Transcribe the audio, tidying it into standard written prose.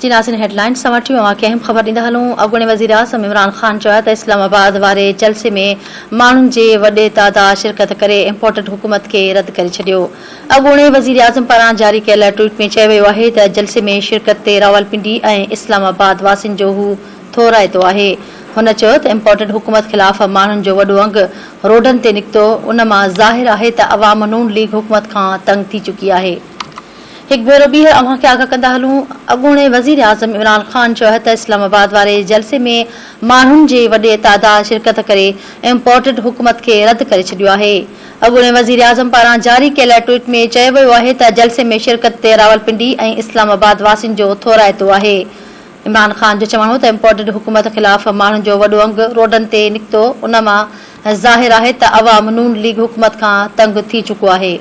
جي ناظرين head lines سان وٺي اوهان کي اهم خبر ڏيندا هلون اڳوڻي وزيراعظم عمران خان چيو آهي ته اسلام آباد واري جلسي ۾ ماڻهن جي وڏي تعداد شرڪت ڪري امپورٽڊ حڪومت کي رد ڪري ڇڏيو اڳوڻي وزيراعظم پاران جاري ڪيل ٽوئيٽ ۾ چيو ويو آهي ته جلسي ۾ شرڪت تي راولپنڊي ۽ اسلام آباد واسين جو هو ٿورائتو آهي هن چيو ته امپورٽڊ حڪومت خلاف ماڻهن جو وڏو انگ روڊن تي نڪتو ان مان ظاهر آهي ته عوام نون ليگ حڪومت کان تنگ ٿي چڪي آهي. هڪ ڀيرو ٻيهر اوهان کي آگاهه ڪندا هلون، اڳوڻي وزيراعظم عمران خان چيو آهي ته اسلام آباد واري جلسي ۾ ماڻهن جي وڏي تعداد شرڪت ڪري امپورٽڊ حڪومت کي رد ڪري ڇڏيو آهي. اڳوڻي وزيراعظم پاران جاري ڪيل ٽوئيٽ ۾ چيو ويو آهي ته جلسي ۾ شرڪت تي راولپنڊي ۽ اسلام آباد واسين جو ٿورائتو آهي. عمران خان جو چوڻ هو ته امپورٽڊ حڪومت خلاف ماڻهن جو وڏو انگ روڊن تي نڪتو ان مان ظاهر آهي ته عوام نون ليگ حڪومت کان تنگ ٿي چڪو آهي.